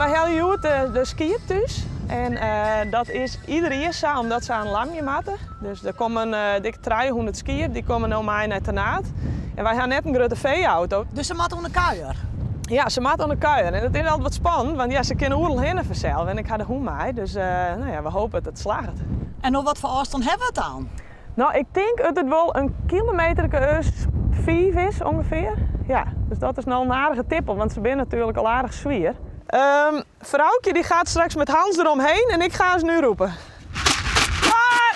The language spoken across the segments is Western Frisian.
Wy helje hjoed de skiep thús en dat is ieder jier sa omdat se oan lamje moatte. Dus der komme dik 300 skiep, dy komme no mei nei Ternaard. En wy ha net in grutte feeauto. Dus se moatte oan de kuier? Ja, se moatte oan de kuier. En it is altyd wat spannend, want ja, se kinne oeral hinne fansels. En ik ha de hûn mei, dus no ja, we hoopje dat it slagget. En oer wat foar ôfstân hawwe we it dan? No, ik tink dat it wol in kilometerke as 5 is ûngefear. Ja, dus dat is no in aardige tippel, want se binne natuerlik al aardich swier. Froukje die gaat straks met Hans eromheen en ik ga ze nu roepen. Klaar!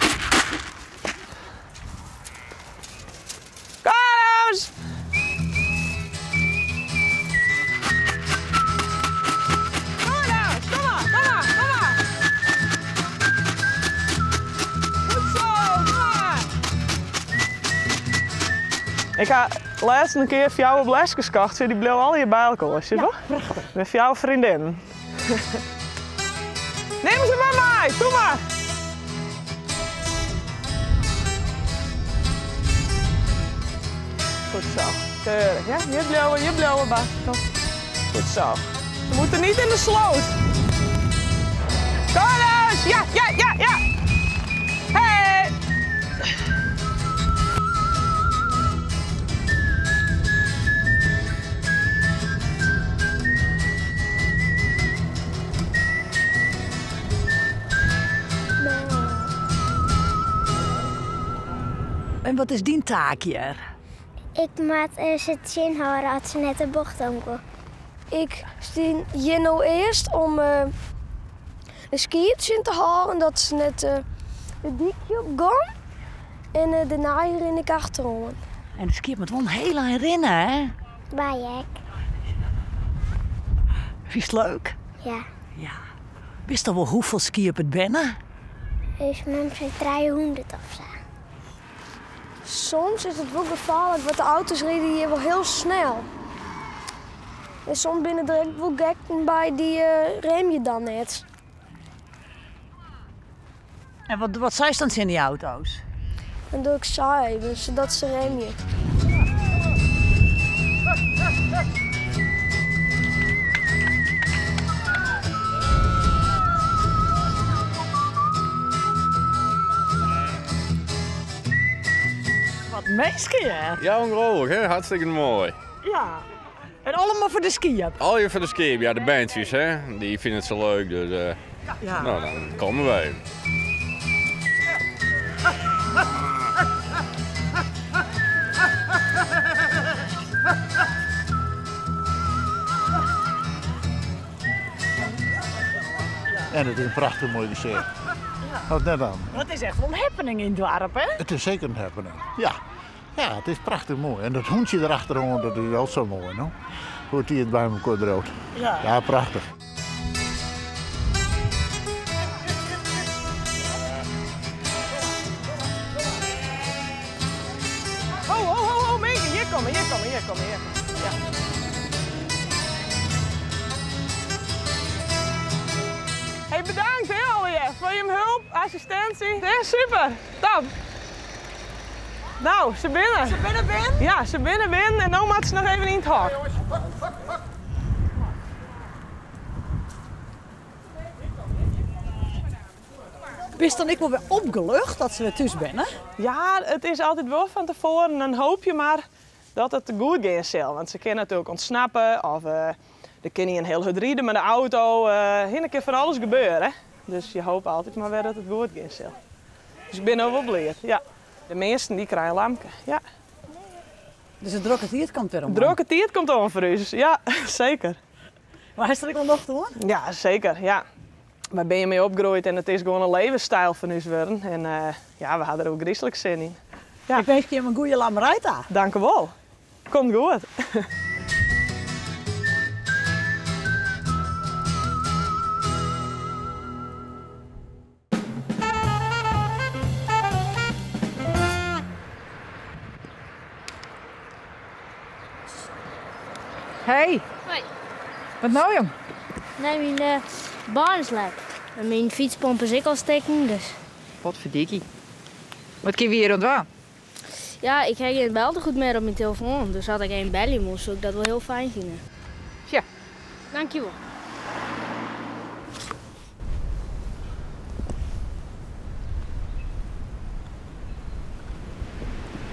Klaar, Kom maar, dames. Kom maar, kom maar, kom maar. Goed zo, kom maar. Ik ha lêsten in kear fjouwer bleskes kocht, dy bliuwe allegear by elkoar, zie je wel? Prachtich. Mei fjouwer freondinnen. Nim se mar mei, doe mar. Goed zo, keurig, hè? Hjir bliuwe, hjir bliuwe, Bas. Kom. Goed zo. Ze moeten niet in de sloot. Kom eens! Ja, ja, ja, ja! Hey! En wat is dyn taak hjir? Ik moat se tsjinhâlde as se net de bocht omgean. Ik stean hjir no earst om de skiep tsjin te hâlden dat se net de dykje op gean. En dêrnei rin ik achteroan. En de skiep moat wol in hiel ein rinne, hè? Wy ek. Fynst it leuk? Ja. Ja. Witsto wol hoefolle skiep it binne? Us mem sei 300 of sa. Soms is it wol gefaarlik, want de auto's ride hjir wol hiel snel. En soms binne der ek wol gekken by dy remje dan net. En wat seist dan tsjin dy auto's? Dan doch ik sa even, sadat se remje. Wat minsken hjir. Ja, ongelooflijk hè, hartstikke moai. Ja, en allegear foar de skiep? Allegear foar de skiep, ja, de berntsjes hè, dy fine it sa leuk, dus ja. No, dan komme wy. En it is in prachtich moai gesicht. Wat net dan? Dat is echt wol in happening yn it doarp, hè? It is seker in happening, ja. Ja, it is prachtich moai. En dat hûntsje derachteroan, dat is al sa moai, no. Hoe't dy it by mekoar driuwt. Ja. Ja, prachtich. Ho, ho, ho, ho, Minke, hjir komme, hjir komme, hjir komme, hjir komme. Ja. Hey, bedankt hè, allegear, foar jim help, assistinsje. Ja, super, top. No, se binne. Se binne binnen? Ja, se binne binnen en no moatte se noch even yn it hok. Bist dan ek wol wer opgelucht dat se wer thús binne? Ja, it is altyd wol fan tefoaren in hoopje mar dat it goed gean sil. Want se kinne natuerlik ûntsnappe of der kin ien hiel hurd ride mei de auto. Hinne kin fan alles gebeure. Dus je hope altyd mar wer dat it goed gean sil. Dus ik bin no wol bliid, ja. De measten dy krije in lamke, ja. Dus de drokke tiid komt wer oan? De drokke tiid komt oan foar ús, ja, seker. Mar hast der ek wol nocht oan? Ja, seker, ja. Wy binne hjirmei opgroeid en it is gewoan in levensstyl fan ús wurden. En ja, we ha der ôfgryslik sin yn. Ja. Ik winskje jim in goede lammerij ta. Dankewol. Komt goed. Hey. Hoi. Wat no, jong? Nee, myn bân is lek. En myn fytspomp is ek al stikken, dus. Potverdikkie. Wat kinne we hjir oan dwaan? Ja, ik ha gjin beltegoed mear op myn telefoan, dus as ik even belje moast, soe ik dat wol hiel fijn fine. Tja. Dankjewol.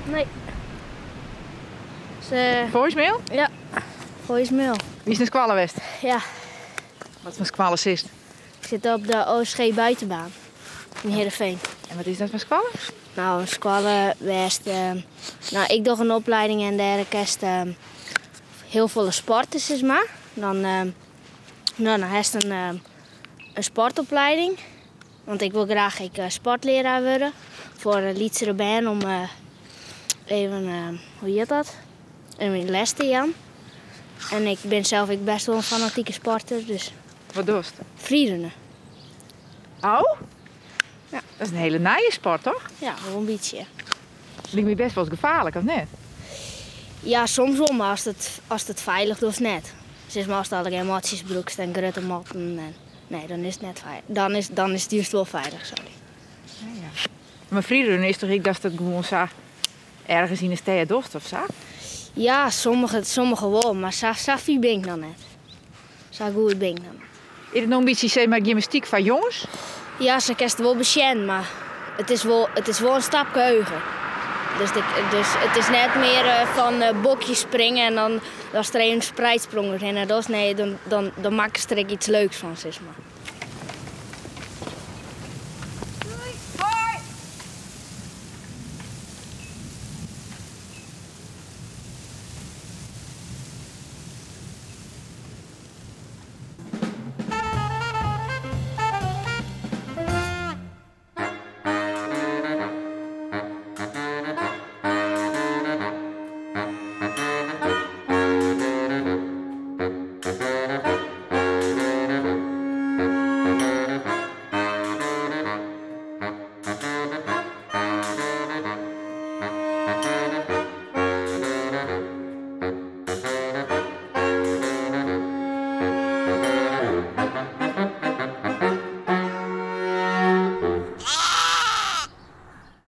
Nee. Ze... Voicemail? Ja, voicemail. Wie is nei skoalle west? Ja. Wat foar skoalle sitst? Ik sit op de OSG Buitenbaan yn Heerenveen. En wat is dat foar skoalle? Nou, in skoalle wêr'tst... Nou, ik doch in oplieding en dêr kinst hiel folle sporte, sis mar. Dan, nou, dan hast in sportoplieding. Want ik wol graach ek sportlearaar wurde foar lytsere bern om even, hoe hjit dat? Even les te jaan. En ik bin sels ek bêst wol in fanatike sporter, dus. Wat dochst? Freerunne. Oh? Ja. Dat is in hiele nije sport, toch? Ja, wol in bytsje. Liket my bêst wolris gefaarlik, of net? Ja, soms wol, mar ast it feilich dochst net. Sis mar ast allegear matsjes brûkst en grutte matten en nee, dan is it net feilich. Dan is it just wol feilich, sorry. Ja, ja. Mar freerunnen is toch ek datst it gewoan sa ergens yn 'e stêd dochst of sa? Ja, sommige wol, mar sa fier bin ik noch net. Sa goed bin ik noch net. Is it no in bytsje sis mar gymnastyk foar jonges? Ja, sa kinst it wol besjen, mar it is wol in stapke heger. Dus it is net mear fan bokje springe en dan datst der even in spreidsprong oerhinne dochst. Nee, dan makkest der ek iets leuks fan, sis mar.